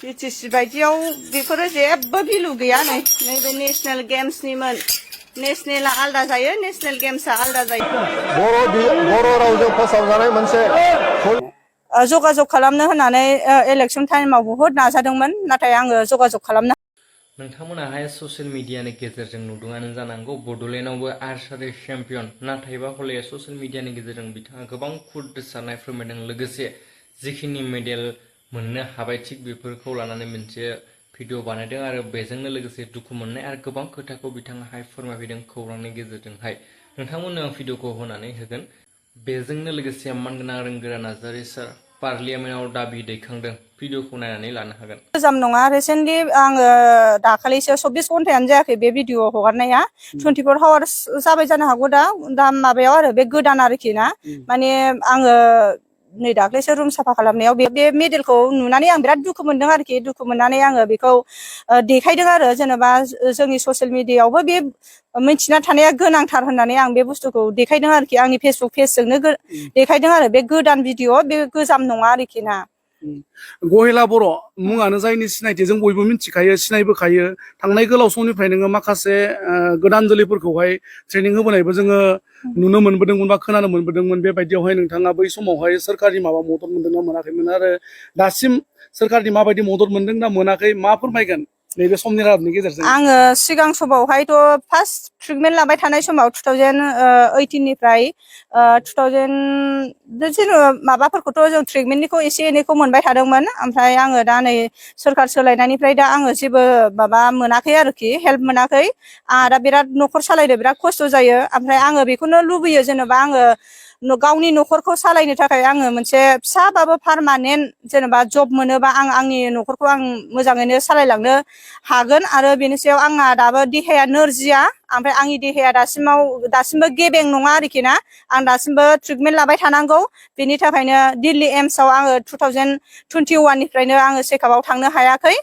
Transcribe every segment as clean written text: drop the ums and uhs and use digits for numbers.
BTC बायदियाव बेफोरो जेबो भिलु गैया नै नैबे नेशनेल गेम्सनिमोन नेशनेला आलदा जायो नेशनेल गेम्सआ आलदा जायो बर' रावजों फोसावजानाय मोनसे जगाजग खालामनो होननानै इलेक्सन टाइमाव बहुद नाजादोंमोन नाथाय आङो जगाजग खालामनो नोंथांमोनाहाय ससियेल मिडियानि गेजेरजों नुदोंआनो जानांगौ बड'लेण्डआवबो आर्चारि चेम्पियन नाथायबा हले ससियेल मिडियानि गेजेरजों बिथाङा गोबां खुद्रिसारनाय फोरमायदों लोगोसे जिखिनि मेडेल मोननो हाबाय थिग बेफोरखौ लानानै मोनसे भिडिअ बानायदों आरो बेजोंनो लोगोसे दुखु मोननाय आरो गोबां खोथाखौ बिथाङाहाय फोरमायफैदों खौरांनि गेजेरजोंहाय नोंथांमोननो आं भिडिअखौ होनानै होगोन बेजोंनो लोगोसे मानगोनां रोंगोरा नार्जारी सार पार्लियामेन्टआव दाबि दैखांदों भिडिअखौ नायनानै लानो हागोन गोजाम नङा रिसेन्टलि आङो दाखालिसो 24 घन्टायानो जायाखै बे भिडिअ हगारनाया 24 आवार्स जाबाय जानो हागौ दा माबायाव आरो बे गोदान आरोखि ना माने आङो नै दाख्लैसो रुम साफा खालामनायाव बे मेडेलखौ नुनानै आं बिराद दुखु मोनदों आरोखि दुखु मोननानै आङो बेखौ देखायदों आरो जेनेबा जोंनि ससियेल मिडियायावबो बे मिथिना थानाया गोनांथार होननानै आं बे बुस्थुखौ देखायदों आरोखि आंनि फेसबुक पेजजोंनो देखायदों आरो बे गोदान भिडिअ बे गोजाम नङा आरोखि ना गहेला बर' मुङानो जायनि सिनायथि जों बयबो मिथिखायो सिनायबोखायो थांनाय गोलाव समनिफ्राय नोङो माखासे गोदान जोलैफोरखौहाय ट्रेनिं होबोनायबो जोङो नुनो मोनबोदोंमोन बा खोनानो मोनबोदोंमोन बेबायदियावहाय नोंथाङा बै समावहाय सोरखारनि माबा मदद मोनदोंना मोनाखैमोन आरो दासिम सोरखारनि माबायदि मदद मोनदों ना मोनाखै मा फोरमायगोन नैबे समनि रादाबनि गेजेरजों आङो सिगां समावहायथ' फार्स्ट ट्रिटमेन्ट लाबाय थानाय समाव 2018 निफ्राय 2000 जेनेबा माबाफोरखौथ' जों ट्रिटमेन्टनिखौ एसे एनैखौ मोनबाय थादोंमोन ओमफ्राय आङो दा नै सोरखार सोलायनायनिफ्राय दा आङो जेबो माबा मोनाखै आरोखि हेल्प मोनाखै आंहा दा बिराद न'खर सालायनो बिराद खस्थ' जायो ओमफ्राय आङो बेखौनो लुबैयो जेनेबा आङो गावनि न'खरखौ सालायनो थाखाय आङो मोनसे फिसाबाबो पार्मानेन्ट जेनेबा जब मोनोबा आं आंनि न'खरखौ आं मोजाङैनो सालायलांनो हागोन आरो बेनि सायाव आंहा दाबो देहाया नोरजिया ओमफ्राय आंनि देहाया दासिमबो गेबें नङा आरोखि ना आं दासिमबो ट्रिटमेन्ट लाबाय थानांगौ बेनि थाखायनो दिल्ली एम्सआव आङो 2021 निफ्रायनो आङो चेकआपआव थांनो हायाखै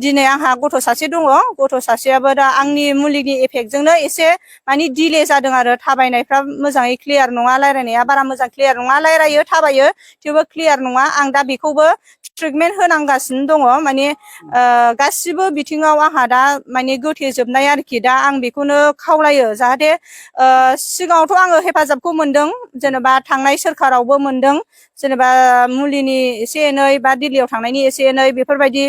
दिनै आंहा गथ' सासे दङ गथ' सासेयाबो दा आंनि मुलिनि एफेक्टजोंनो एसे माने डिले जादों आरो थाबायनायफ्रा मोजाङै क्लियार नङा रायलायनाया बारा मोजां क्लियार नङा रायलायो थाबायो थेवबो क्लियार नङा आं दा बेखौबो ट्रिटमेन्ट होनांगासिनो दङ माने गासिबो बिथिङाव आंहा दा माने गोथेजोबनाय आरोखि दा आं बेखौनो खावलायो जाहाथे सिगाङावथ' आङो हेफाजाबखौ मोनदों जेनेबा थांनाय सोरखारावबो मोनदों जेनेबा मुलिनि एसे एनै बा दिल्लीयाव थांनायनि एसे एनै बेफोरबायदि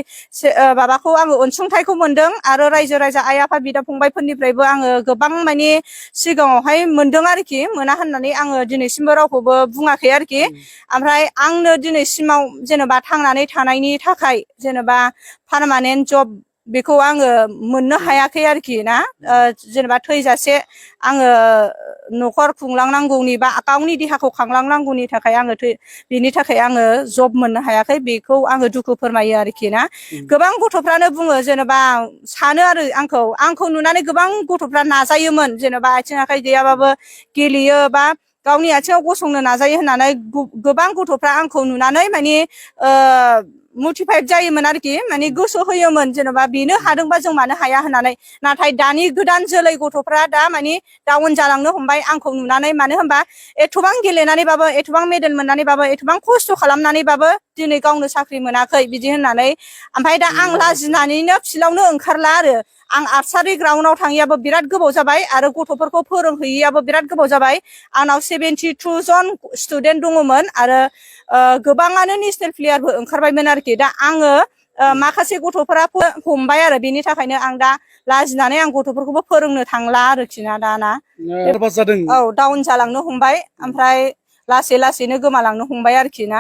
माबाखौ आङो अनसुंथाइखौ मोनदों आरो रायजो राजा आइ आफा बिदा फंबायफोरनिफ्रायबो आङो गोबां माने सिगाङावहाय मोनदों आरोखि मोना होननानै आङो दिनैसिमबो रावखौबो बुङाखै आरोखि ओमफ्राय आंनो दिनैसिमाव जेनेबा थांनानै थानायनि थाखाय जेनेबा पार्मानेन्ट जब बेखौ आङो मोननो हायाखै आरोखि ना जेनेबा थैजासे आङो न'खर खुंलांनांगौनि बा गावनि देहाखौ खांलांनांगौनि थाखाय आङो बिनि थाखाय आङो जब मोननो हायाखै बेखौ आङो दुखु फोरमायो आरोखि ना गोबां गथ'फ्रानो बुङो जेनेबा सानो आरो आंखौ नुनानै गोबां गथ'फ्रा नाजायोमोन जेनेबा आथिं आखाइ गैयाबाबो गेलेयो बा गावनि आथिङाव गसंनो नाजायो होननानै गोबां गथ'फ्रा आंखौ नुनानै माने मटिभेट जायोमोन आरोखि माने गोसो होयोमोन जेनेबा बेनो हादोंबा जों मानो हाया होननानै नाथाय दानि गोदान जोलै गथ'फ्रा दा माने डाउन जालांनो हमबाय आंखौ नुनानै मानो होनबा एथबां गेलेनानैबाबो एथबां मेडेल मोननानैबाबो एथबां खस्थ' खालामनानैबाबो दिनै गावनो साख्रि मोनाखै बिदि होननानै ओमफ्राय दा आं लाजिनानैनो फिल्डआवनो ओंखारला आरो आं आर्सारि ग्राउन्डआव थाङैयाबो बिराद गोबाव जाबाय आरो गथ'फोरखौ फोरोंहैयैयाबो बिराद गोबाव जाबाय आंनाव 72 जन स्टुडेन्ट दङमोन आरो गोबाङानो नेसनेल प्लेयारबो ओंखारबायमोन आरोखि दा आङो माखासे गथ'फोरा हमबाय आरो बेनि थाखायनो आं दा लाजिनानै आं गथ'फोरखौबो फोरोंनो थांला आरोखि ना दाना औ डाउन जालांनो हमबाय ओमफ्राय लासै लासैनो गोमालांनो हमबाय आरोखि ना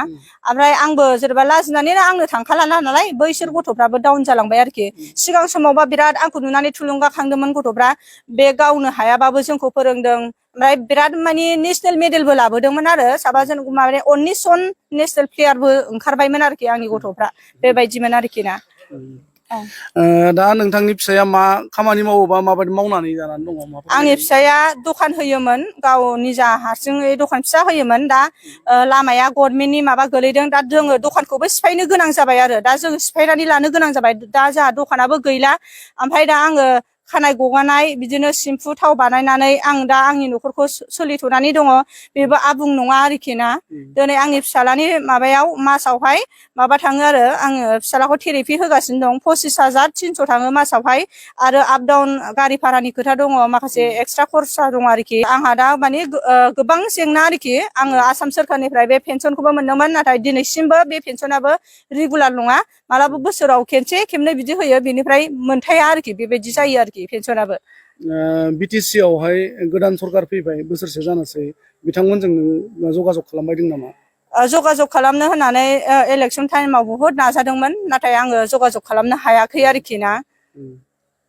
ओमफ्राय आंबो जेनेबा लाजिनानैनो आंनो थांखाला नालाय बैसोर गथ'फ्राबो डाउन जालांबाय आरोखि सिगां समावबा बिराद आंखौ नुनानै थुलुंगाखांदोंमोन गथ'फ्रा बे गावनो हायाबाबो जोंखौ फोरोंदों ओमफ्राय बिराद माने नेसनेल मेडेलबो लाबोदोंमोन आरो साबा जों माने 19 जन नेसनेल प्लेयारबो ओंखारबायमोन आरोखि आंनि गथ'फ्रा बेबायदिमोन आरोखि ना दा नोंथांनि फिसाया मा खामानि मावोबा माबायदि मावनानै जानानै दङ आंनि फिसाया दखान होयोमोन गाव निजा हारसिङै दखान फिसा होयोमोन दा लामाया गभर्नमेन्टनि माबा गोलैदों दा जोङो दखानखौबो सिफायनो गोनां जाबाय आरो दा जोङो सिफायनानै लानो गोनां जाबाय दा जोंहा दखानाबो गैला ओमफ्राय दा आङो खानाय गगानाय बिदिनो सिम्फु थाव बानायनानै आं दा आंनि न'खरखौ सोलिथ'नानै दङ बेबो आबुं नङा आरोखि ना दिनै आंनि फिसालानि माबायाव मासावहाय माबा थाङो आरो आङो फिसालाखौ थेरेपि होगासिनो दं 25,300 थाङो मासावहाय आरो आप डाउन गारि भारानि खोथा दङ माखासे एक्सट्रा खरसा दङ आरोखि आंहा दा माने गोबां जेंना आरोखि आङो आसाम सोरखारनिफ्राय बे पेन्सनखौबो मोनदोंमोन नाथाय दिनैसिमबो बे पेन्सनाबो रेगुलार नङा मालाबा बोसोराव खेनसे खेबनै बिदि होयो बेनिफ्राय मोनथाया आरोखि बेबायदि जायो आरोखि पेन्सनाबो बिटिसि आवहाय गोदान सरकार फैबाय बोसोरसे जानोसै बिथांमोनजों नों जगाजग खालामबायदों नामा जगाजग खालामनो होननानै इलेक्सन टाइमाव बुहुत नाजादोंमोन नाथाय आङो जगाजग खालामनो हायाखै आरोखि ना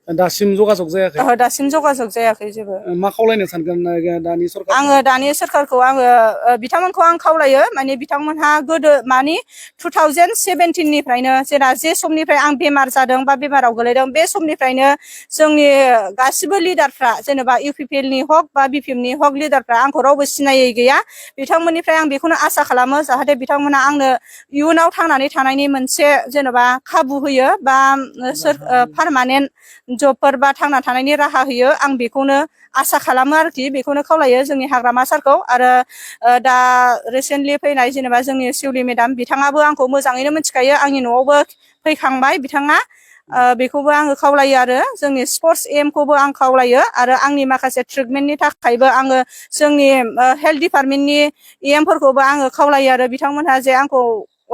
दासिम जगाजग जायाखै दासिम जगाजग जायाखै जेबो मा खावलायनो सानगोन दानि सरकार आङो दानि सोरखारखौ आङो बिथांमोनखौ आं खावलायो माने बिथांमोनहा गोदो मानि 2017 निफ्रायनो जेला जे समनिफ्राय आं बेमार जादों बा बेमाराव गोलैदों बे समनिफ्रायनो जोंनि गासिबो लिडारफ्रा जेनेबा इउपिपिएल नि हक बा बिपिएम नि हक लिडारफ्रा आंखौ रावबो सिनायै गैया बिथांमोननिफ्राय आं बेखौनो आसा खालामो जाहाथे बिथांमोना आंनो इयुनाव थांनानै थानायनि मोनसे जेनेबा खाबु होयो बा पारमानेन्ट जबफोर बा थांना थानायनि राहा होयो आं बेखौनो आसा खालामो आरोखि बेखौनो खावलायो जोंनि हाग्रामा सारखौ आरो दा रिसेन्टलि फैनाय जेनेबा जोंनि सिउलि मेडाम बिथाङाबो आंखौ मोजाङैनो मिथिखायो आंनि न'आवबो फैखांबाय बिथाङा बेखौबो आङो खावलायो आरो जोंनि स्पर्टस एमखौबो आं खावलायो आरो आंनि माखासे ट्रिटमेन्टनि थाखायबो आङो जोंनि हेल्थ डिपार्टमेन्टनि एमफोरखौबो आङो खावलायो आरो बिथांमोनहा जे आंखौ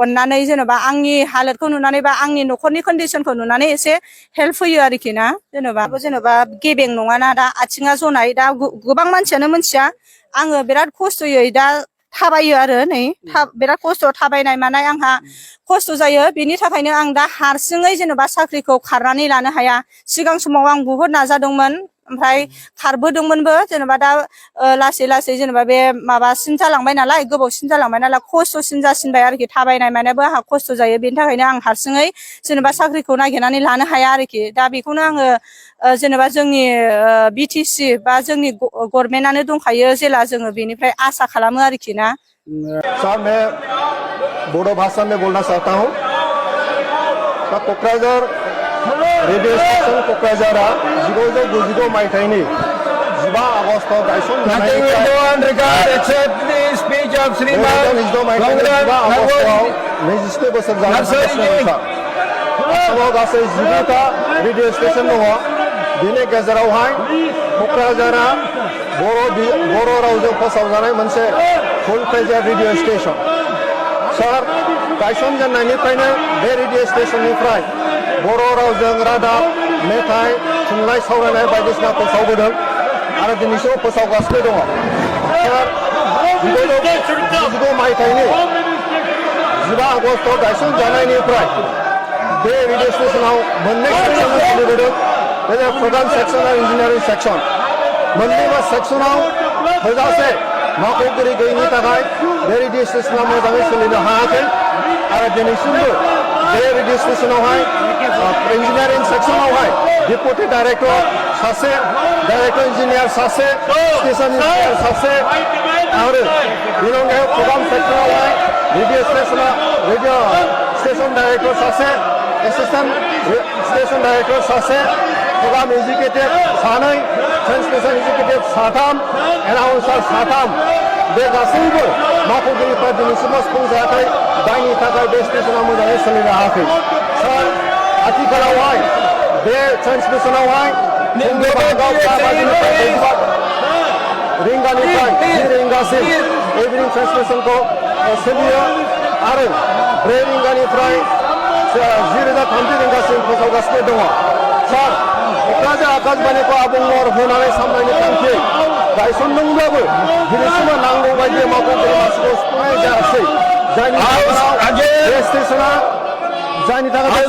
अननानै जेनेबा आंनि हालोदखौ नुनानै बा आंनि न'खरनि कन्डिसनखौ नुनानै एसे हेल्प होयो आरोखि ना जेनेबा गेबें नङाना दा आथिङा जनाय दा गोबां मानसियानो मिथिया आङो बिराद खस्थ'यै दा थाबायो आरो नै बिराद खस्थ' थाबायनाय मानाय आंहा खस्थ' जायो बेनि थाखायनो आं दा हारसिङै जेनेबा साख्रिखौ खारनानै लानो हाया सिगां समाव आं बुहुत नाजादोंमोन ओमफ्राय खारबोदोंमोनबो जेनेबा दा लासै लासै जेनेबा बे माबासिन जालांबाय नालाय गोबावसिन जालांबाय नालाय खस्थ'सिन जासिनबाय आरोखि थाबायनाय मानायाबो आंहा खस्थ' जायो बेनि थाखायनो आं हारसिङै जेनेबा साख्रिखौ नागिरनानै लानो हाया आरोखि दा बेखौनो आङो जेनेबा जोंनि बिटिसि बा जोंनि गभर्नमेन्टआनो दंखायो जेला जोङो बेनिफ्राय आसा खालामो आरोखि ना सर मैं बोडो भाषा में बोलना चाहता हूँ क'क्राझार रेडियो स्टेशन क'क्राझारा 1992 मायथाइनि 15 आगष्टआव गायसनजानाय 27 बोसोर जागासिनो आसामाव गासै 19टा रेडियो स्टेशन दङ बेनि गेजेरावहाय क'क्राझारा बर' रावजों फोसावजानाय मोनसे फुल फ्लेजेड रेडियो स्टेशन सार गायसनजेननायनिफ्रायनो बे रेडियो स्टेशननिफ्राय बर' रावजों रादाब मेथाइ थुनलाइ सावरायनाय बायदिसिना फोसावबोदों आरो दिनैसिम फोसावगासिनो दङ सार 1992 मायथाइनि 15 आगष्टआव गायसनजानायनिफ्राय बे रेडियो स्टेशनाव मोननै सेक्सन सोलिबोदों बे प्रधान सेक्सन आरो इन्जिनियारिं सेक्सन मोननैबो सेक्सनाव थोजासे मावख'गिरि गैयिनि थाखाय बे रेडियो स्टेशना मोजाङै सोलिनो हायाखै आरो दिनैसिमबो बे रेडियो स्टेशनावहाय इन्जिनियारिं सेक्सनावहाय डेपुटि डाइरेक्टर सासे डाइरेक्टर इन्जिनियार सासे स्टेशन इन्जिनियार सासे आरो बेनि अनगायै प्रग्राम सेक्सनावहाय रेडियो स्टेशन डाइरेक्टर सासे एसिस्टेन्ट स्टेशन डाइरेक्टर सासे प्रग्राम एजुकेटिभ सानै ट्रान्समिसन एजुकेटिभ साथाम एनाउन्सार साथाम बे गासैबो मावख'गिरिफ्रा दिनैसिमबो सुफुंजायाखै जायनि थाखाय बे स्टेशना मोजाङै सोलिनो हायाखै सार आथिखालावहाय बे ट्रान्समिसनावहाय फुंनि बाहागोआव 4 बाजिनिफ्राय 10 रिंगानिफ्राय 10 रिंगासिम इभिनिं ट्रान्समिसनखौ सोलियो आरो 4 रिंगानिफ्राय 10:30 रिंगासिम फोसावगासिनो दङ सार क'क्राझार आकाशबाणीखौ आबुं महर होनानै सामलायनो थांखि गायसनदोंब्लाबो दिनैसिमबो नांगौ बायदि मावख'गिरि मासिखौ सुफुंनाय जायासै जायनि थाखाय बे स्टेशना जायनि थाखाय